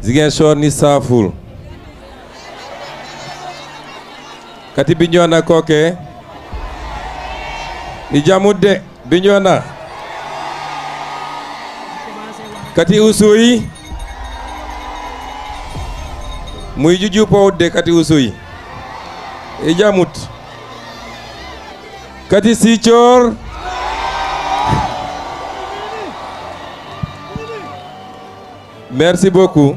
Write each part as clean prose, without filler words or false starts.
Ziguinchor ni Saful. Kati Bignona koke. Ni Jamudde Bignona. Kati Oussouye. Muy juju powde kati Oussouye. E Jamut. Kati Sichor. Merci beaucoup.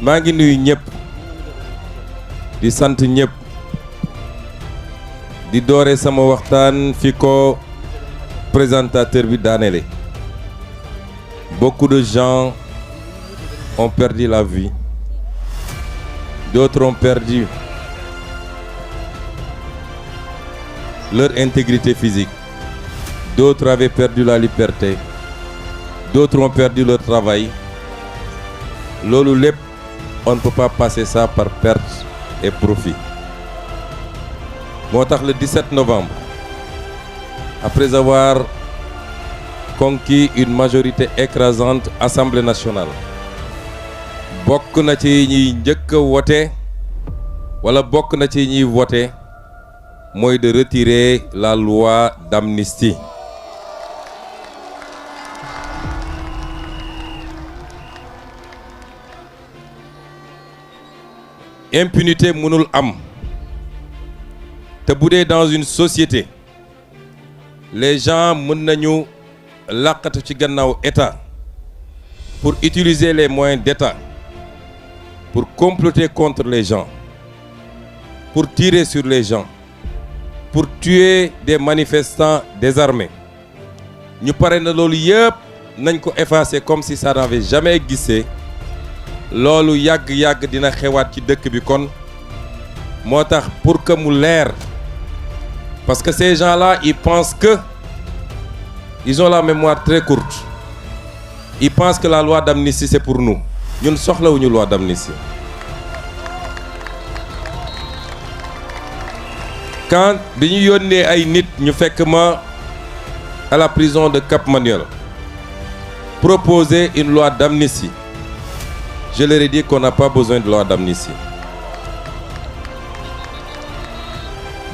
maa ngi nuyu ñëpp di sant ñëpp di doore sama waxtaan fi ko présentateur bi daanele. Beaucoup de gens ont perdu la vie, d'autres ont perdu leur intégrité physique, d'autres avaient perdu la liberté, d'autres ont perdu leur travail. Loolu lépp, on ne peut pas passer ça par perte et profit. Moo tax le 17 novembre, après avoir conquis une majorité écrasante Assemblée nationale, bokk na ci ñiy njëkk a wote wala bokk na ci ñiy voté mooy de retirer la loi d'amnistie. Impunité mënul am te bu dee dans une société les gens mën nañu làqatu ci gannaaw état pour utiliser les moyens d'état pour comploter contre les gens, pour tirer sur les gens, pour tuer des manifestants désarmés. Ñu pare na loolu yëpp nañ ko effacer comme si ça n'avait jamais existé. Loolu yàgg-yàgg dina xewaat ci dëkk bi kon moo tax pour que mu leer, parce que ces gens-là ils pensent que ils ont la mémoire très courte. Ils pensent que la loi d'amnistie c'est pour nous. Ñun soxlawuñu loi d'amnistie. Quand bi ñu yónnee ay nit ñu fekk ma à la prison de Cap Manuel proposer une loi d'amnistie, je leur ai dit qu'on n'a pas besoin de loi d'amnistie.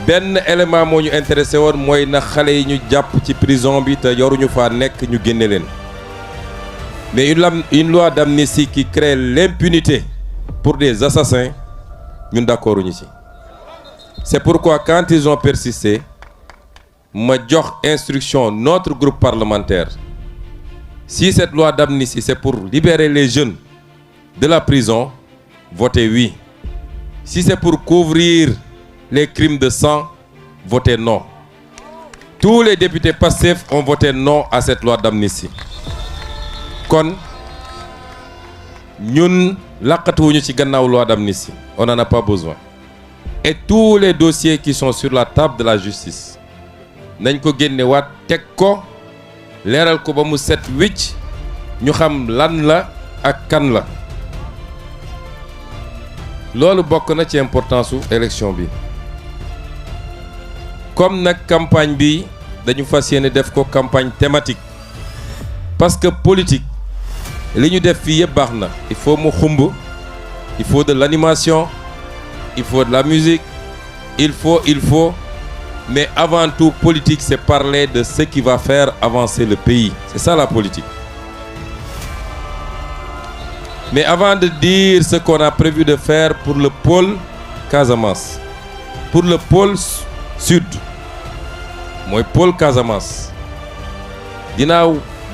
benn élément moo ñu intéressé woon mooy na xale yi ñu jàpp ci prison bi te yoruñu faa nekk ñu génne leen. Mais une loi d'amnistie qui crée l'impunité pour des assassins, ñun d'accorduñu ci. C'est pourquoi quand ils ont persisté, ma jox instruction notre groupe parlementaire. Si cette loi d'amnistie c'est pour libérer les jeunes de la prison, votez oui. Si c'est pour couvrir les crimes de sang, votez non. Tous les députés Pastef ont voté non à cette loi d'amnistie. Kon ñun laqatuwuñu ci gannaaw loi d'amnistie, on n'en a pas besoin. Et tous les dossiers qui sont sur la table de la justice nañ ko génne waat teg ko leeral ko ba mu set wicc ñu xam lan la ak kan la. Loolu bokk na ci importance su élection bi. Comme nag campagne bi dañu fas yéene def ko campagne thématique, parce que politique li ñu def fii yëpp baax na. Il faut mu xumb, il faut de l'animation, il faut de la musique, il faut, mais avant tout politique c'est parler de ce qui va faire avancer le pays. C'est ça la politique. Mais avant de dire ce qu'on a prévu de faire pour le pôle Casamance, pour le pôle sud, mooy pôle Casamance, dinaa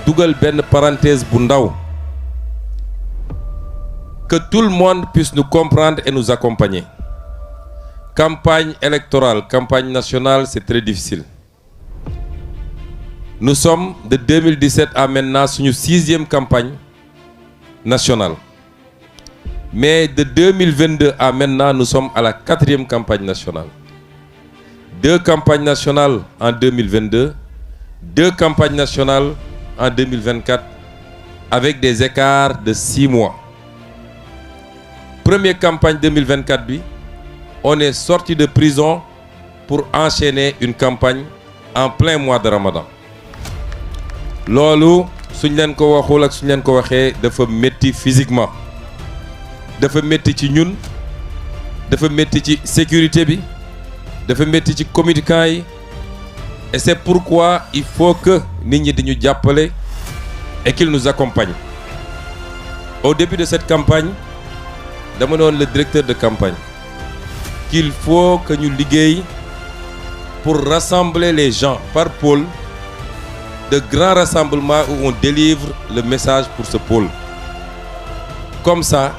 dugal benn parenthèse bu ndaw, que tout le monde puisse nous comprendre et nous accompagner. Campagne électorale, campagne nationale, c'est très difficile. Nous sommes de 2017 à maintenant suñu 6e campagne nationale. Mais de 2022 à maintenant, nous sommes à la 4e campagne nationale. 2 campagnes nationales en 2022, 2 campagnes nationales en 2024, avec des écarts de 6 mois. Première campagne 2024 bi, on est sorti de prison pour enchaîner une campagne en plein mois de Ramadan. Loolu suñ leen ko waxul ak suñ leen ko waxee dafa métti physiquement dafa métti ci ñun dafa métti ci sécurité bi dafa métti ci communicants yi et c'est pourquoi il faut que nit ñi di ñu jàppale et qu'ils nous accompagnent. Au début de cette campagne dama ne woon le directeur de campagne qu'il faut que ñu liggéey pour rassembler les gens par pôle, de grands rassemblements où on délivre le message pour ce pôle. Comme ça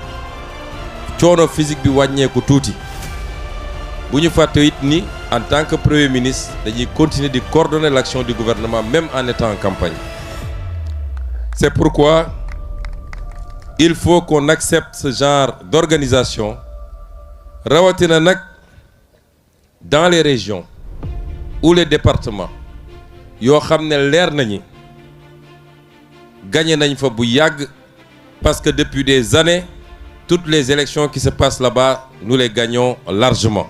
coono physique bi wàññeeku tuuti bu ñu fàtte it ni en tant que premier ministre dañuy continuer de coordonner l'action du gouvernement même en étant en campagne. C'est pourquoi il faut qu'on accepte ce genre d'organisation rawatina nag dans les régions ou les départements yoo xam ne leer nañu gagné nañ fa bu yàgg parce que depuis des années toutes les élections qui se passent là-bas nous les gagnons largement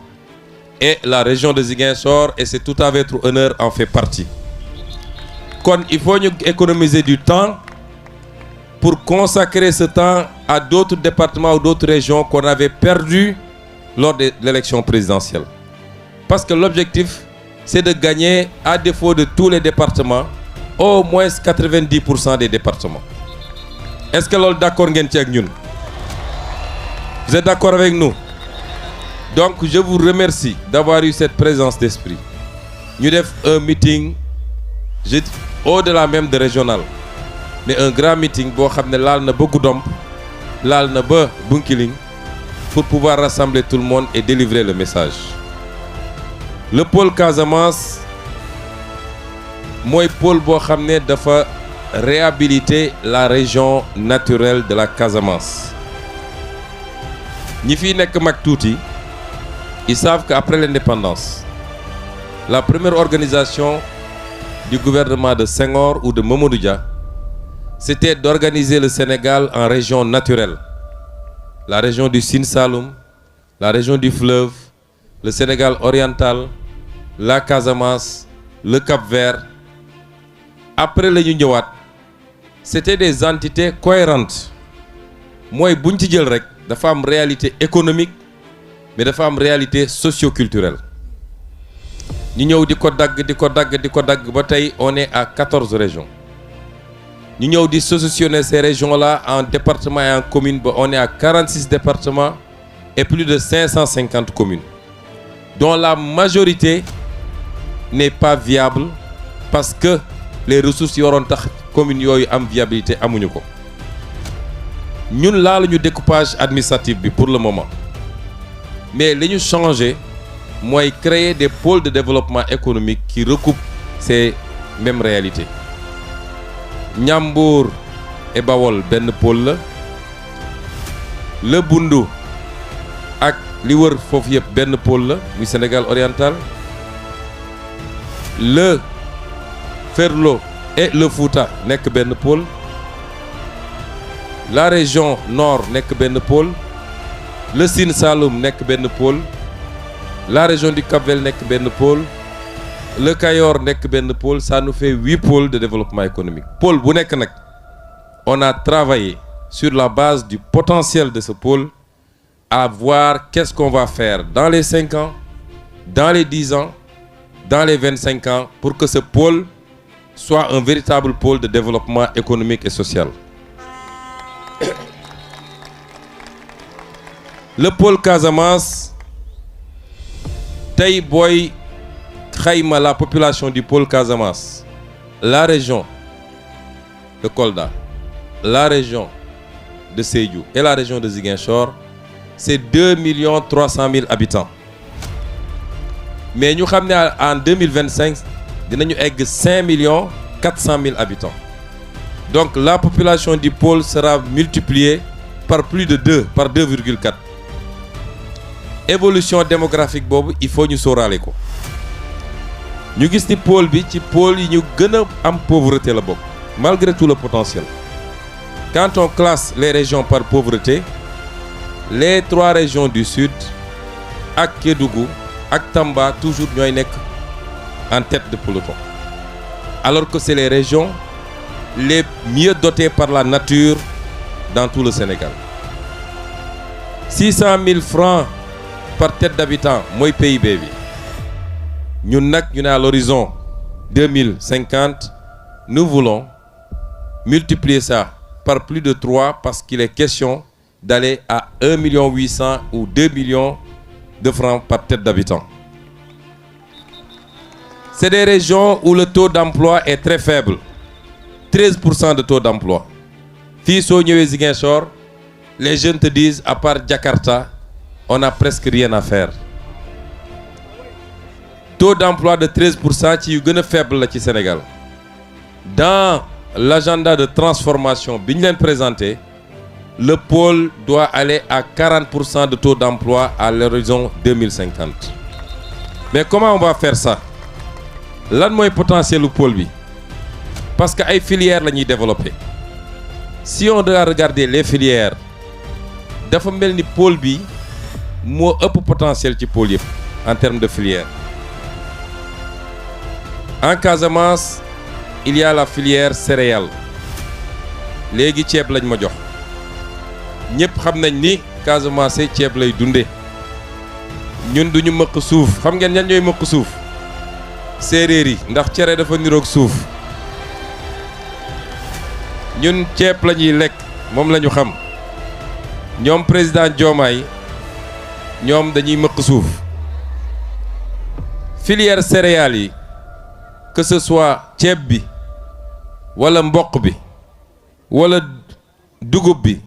et la région de Ziguinchor, et c'est tout à votre honneur, en fait partie. Kon il faut ñu économiser du temps pour consacrer ce temps à d'autres départements ou d'autres régions qu'on avait perdu lors de l'élection présidentielle. Parce que l'objectif, c'est de gagner, à défaut de tous les départements, au moins 90% des départements. Est-ce que loolu d'accord ngeen ci ak ñun? Vous êtes d'accord avec nous? Donc je vous remercie d'avoir eu cette présence d'esprit. Ñu def un meeting au-delà même de régional, mais un grand meeting boo xam ne laal na ba Goudomp, laal na ba Bunkiling, pour pouvoir rassembler tout le monde et délivrer le message. Le pôle Casamance mooy pôle boo xam ne dafa réhabiliter la région naturelle de la Casamance. ñi fi nekk mag tuuti ils savent qu'après l'indépendance, la première organisation du gouvernement de Senghor ou de Mamadou Dia, c'était d'organiser le Sénégal en régions naturelles. La région du Sine Saloum, la région du fleuve, le Sénégal oriental, la Casamance, le Cap-Vert. Après la ñu ñëwaat, c'était des entités cohérentes. Mooy buñ ci jël rek dafa am réalité économique, mais dafa am réalité socio-culturelle. ñu ñëw di ko dagg ba tey on est à 14 régions. ñu ñëw di sauctionner ces régions-là en départements et en communes ba on est à 46 départements et plus de 550 communes, dont la majorité n'est pas viable parce que les ressources yi waroon tax communes yooyu am viabilité amuñu ko. ñun laaluñu découpage administratif bi pour le moment, mais li ñu changé mooy créer des pôles de développement économique qui recoupent ces mêmes réalités. Ñambour et Bawol benn pôle la, le Bundu ak li wër foofu yëpp benn pôle la muy Sénégal oriental, le Ferlo et le Fouta nekk benn pôle, la région nord nekk benn pôle, le Sine Saloum nekk benn pôle, la région du Cap-Vert nekk benn pôle, le Kayor nekk benn pôle. Ça nous fait 8 pôles de développement économique. Pôle bu nekk nag on a travaillé sur la base du potentiel de ce pôle à voir qu'est-ce qu'on va faire dans les 5 ans, dans les 10 ans, dans les 25 ans, pour que ce pôle soit un véritable pôle de développement économique et social. Le pôle Casamance, tey booy xayma la population du pôle Casamance, la région de Kolda, la région de Sédhiou et la région de Ziguinchor, c'est 2 300 000 habitants. Mais ñu xam ne en 2025 dinañu egg 5 400 000 habitants. Donc la population du pôle sera multipliée par plus de 2, par 2,4. Évolution démographique boobu il faut ñu sóoraale ko. ñu gis ni pôle bi ci pôle yi ñu gën a am pauvreté la bokk, malgré tout le potentiel. Quand on classe les régions par pauvreté, les 3 régions du sud ak Kédougou ak Tamba toujours ñooy nekk en tête de peloton, alors que c'est les régions les mieux dotés par la nature dans tout le Sénégal. 600 000 francs par tête d'habitant mooy PIB bi ñun nag ñu ne à l'horizon 2050 nous voulons multiplier ça par plus de 3 parce qu'il est question d'aller à 1 800 000 ou 2 millions de francs par tête d'habitant. C'est des régions où le taux d'emploi est très faible. 13% de taux d'emploi. Fii soo ñëwee Ziguinchor, les jeunes te disent à part Jakarta, on n'a presque rien à faire. Taux d'emploi de 13% ci yu gën a faible la ci Sénégal. Dans l'agenda de transformation bi ñu leen présenté, le pôle doit aller à 40% de taux d'emploi à l'horizon 2050. Mais comment on va faire ça? Lan mooy potentiel lu pôle bi? Parce que ay filières la ñuy développer. Si on doit regarder les filières, dafa mel ni pôle bi moo ëpp potentiel ci pôle yëpp en termes de filières. En Casamance, il y a la filière céréales. Léegi ceeb lañ ma jox. Ñëpp xam nañ ni Casamance ceeb lay dunde. Ñun duñu mëq suuf. Xam ngeen ñan ñooy mëq suuf? Séeréer yi ndax cere dafa niroog suuf. Ñun ceeb la ñuy lekk moom la ñu xam. Ñoom président Diomaye ñoom dañuy mëq suuf. Filière céréales yi que ce soit ceeb bi wala mboq bi wala dugub bi